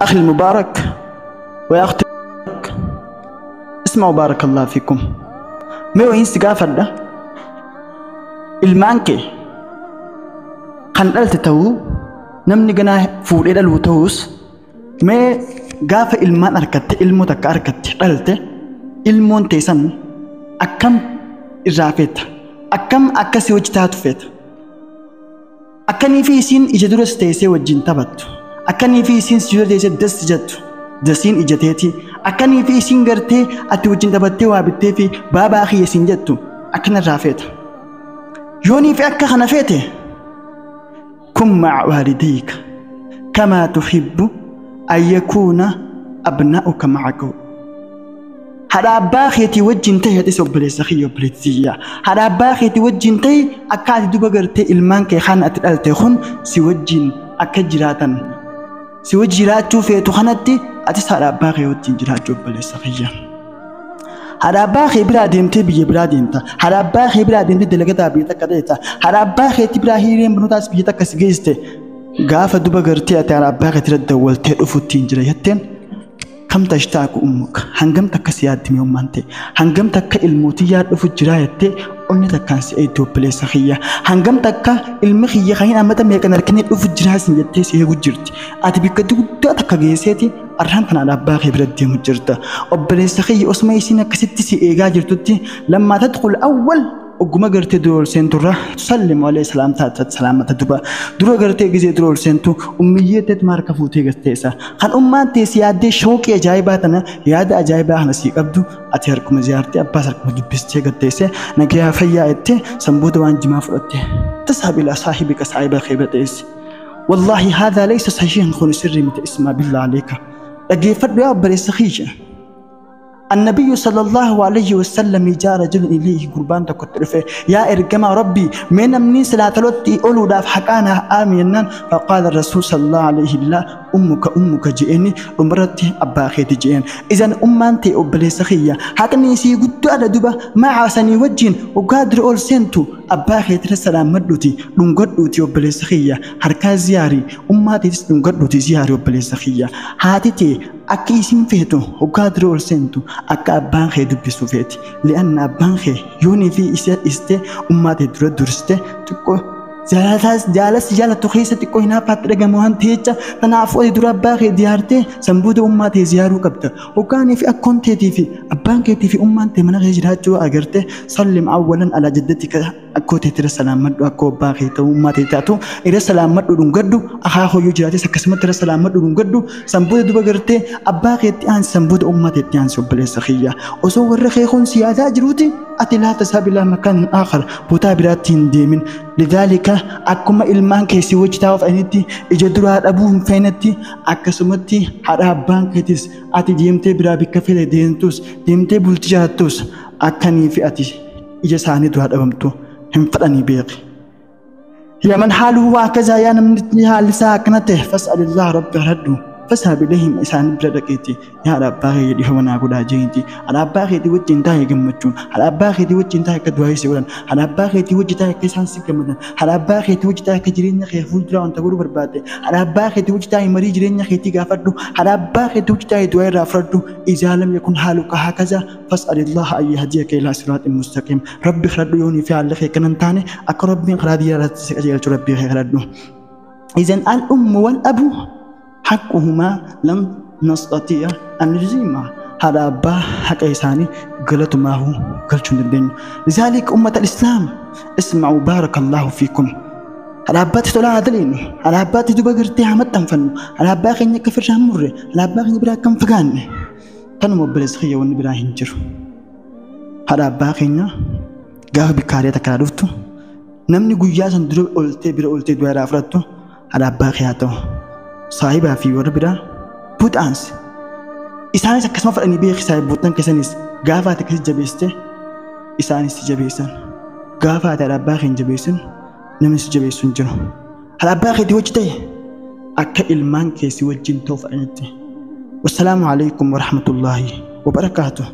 أخي المبارك ويا أختي اسمعوا بارك الله فيكم. Mee wayiin si gaafadha. Ilmaan kee kan dhalte ta'uu namni ganaa fuudhee dhaluu ta'us mee gaafa ilmaan argatte ilmoo takka argatte dhalte ilmoon teessan akkam irraa feeta? Akkam akkasii hojii taatu feeta? Akkanii fi isiin ija duras teessee wajjin taphattu. Akkanii fi isiin si dura teessee das jettu. Dasiin ija teeti. Akkanii fi isiin gartee ati wajjin taphattee waa bittee fi baabaa kiyya siin jettu akkanarraa feeta. Yoonii fi akka kana feete kun ma'a waalidayka kamaa tuhibbu an yakuuna abnaa'uka ma'aka. Haadha abbaa keetii wajjin ta'e atis obboleessa kiyya obboleettii tiyya. Haadha abbaa keetii wajjin ta'e akka ati duba gartee ilmaan kee kan ati dhalte kun si wajjin akka jiraatan si wajjin jiraachuu feetu kanatti atis haadha abbaa kee wajjin jiraachuu obboleessa kiyya. Haadha abbaa kee biraa deemtee biyya biraa deemta. Haadha abbaa kee biraa deemtee dalagataa biyya takka deemta. Haadha abbaa keetii biraa hiriireen barnootaas biyya takka si geessite. Gaafa duba gartee ati haadha abbaa keetii irra dawwaltee dhufuutti hin jira jetteen kam tashtaaku ummuka hangam takka si yaaddime ummaan ta'e hangam takka ilmootii yaa dhufu jira jettee onni takkaan si eegdu obboleessa kiyya hangam takka ilmi kiyya kan hin ammata meeqan harkinee dhufu jira sin jettee si eegu jirti ati bikka guddaa takka geesseeti arraan tana haadha abbaa kee bira deemu jirta obboleessa kiyya osuma isiin akkasitti si eegaa jirtutti lammaa tadkhul awwal ogguma gartee dura ol seenturra tusallimu alayhi salaam taata salaamata duba dura gartee gizee dura ol seentu ummiyyee teet maarka fuutee garteessa kan ummaan teessi yaaddee shooqii ajaa'ibaa tana yaada ajaa'ibaa kana sii qabdu ati harkuma ziyaartee abbaas harkuma dubbistee garteesse nagayaa fayyaa jettee sanboota waan jimaa fudhatte tasaab ilaa saahibika saahiba kee bira teesse. Wallaahi haadhaa laysa sahiihan kun sirrii miti ismaa billaa aleeka dhaggeeffadhu yaa obboleessa kiyya. النبي صلى الله عليه وسلم جاء رجل إليه قربان تكترفه يا إرجما ربي من من صلاة الوقت أولو داف حقانا آمين. فقال الرسول صلى الله عليه وسلم أمك أمك جئني أمرتي أبا خيتي جئن. إذن أمان تي أبلي سخية حقني سي قد على دبا ما عسني وجين وقادر أول سنتو أبا خيتي السلام مدوتي لنقدوتي أبلي سخية حركة زياري أماتي تسلنقدوتي زياري أبلي سخية هاتي akka isin feetu hoggaa dura ol seentu akka abbaan kee dubbisu feeti. Li'anna abbaan kee yoonii fi isa dhiste ummaa tee dura dursite xiqqoo jaalas jaalattu keessa xiqqoo hinaaffaatti dhagamu waan ta'echa kanaafuu ati dura abbaa kee ziyaartee sanboota ummaa tee ziyaaruu qabda. Hoggaanii fi akkoon teetii fi abbaan keetii fi ummaan tee mana kee jiraachuu agarte sallim awwalan alaa jaddatika akkoo teetii irra salaammadhu akkoo abbaa kee ta'uu ummaa tee taatu irra salaammadhu dhungadhu akaakoo yoo jiraates akkasumatti irra salaammadhu dhungadhu sanboota duba gartee abbaa keetti aansi sanboota ummaa teetti aansi obboleessa kiyya. Osoo warra kee kun si yaadaa jiruuti ati laa tasaab ilaa makaan aakhar bootaa biraatti hin deemin. Lidaalika akkuma ilmaan kee si wajji taa'uuf anitti ija duraa dhabuu hin feenetti akkasumatti haadha abbaan keetis ati deemtee biraa bikka fedhe deemtus deemtee bultii jiraattus akkanii fi ati ija isaanii duraa dhabamtu hin fedhanii beeki. Yaa man haaluhu hakazaa yaa namni haalli isaa akkana ta'e fas'alillah rabbi kadhadhu fas'al ilayhim isaan bira dhaqeeti yaa haadha abbaa kee dhiifama naa godhaa jeenti haadha abbaa keetii wajjin taa'e gammachuun haadha abbaa keetii wajjin taa'e akka du'aa si godhan haadha abbaa keetii wajjin taa'e akka isaan si gammadan haadha abbaa keetii wajjin taa'e akka jireenya kee fuulduraa wanta godhuu barbaadde haadha abbaa keetii wajjin taa'e marii jireenya keetii gaafadhu haadha abbaa keetii wajjin taa'e du'aa irraa fudhadhu izaa lam yakun haaluka hakazaa fas'alillah an yahdiyaka ilaa siraatin mustaqiim rabbi kadhadhu yoonii fi haalli kee kanan taane akka rabbiin karaa diriiraatti si qajeelchu rabbii kee kadhadhu. إذن الأم والأب حقهما لم نستطيع أن نجزيهما. هذا أبا حق إنساني قلت ما هو قلت الدين. لذلك أمة الإسلام اسمعوا بارك الله فيكم. هذا أبا تطلع عدلين هذا أبا تدوب قرتي عمد تنفن هذا أبا خيني كفر شامر هذا أبا خيني برا كم فقان تنمو بلس خيا ونبرا هنجر. هذا أبا خيني قاه بكارية تكارفتو نمني قياسا درو أولتي برا أولتي دوارا فرتو هذا أبا خياته saahibaa fi warra biraa buxaansi. Isaanis akkasuma fedhanii beeki saahiboottan keessanis gaafa ati akkasi jabeessite isaanis si jabeessan. Gaafa ati haadha abbaa kee hin jabeessin namni si jabeessu hin jiru. Haadha abbaa keetii wajji ta'e akka ilmaan kee si wajjin ta'u fedhanitti. Wassalaamu alaikum warahmatullaahi wabarakaatuh.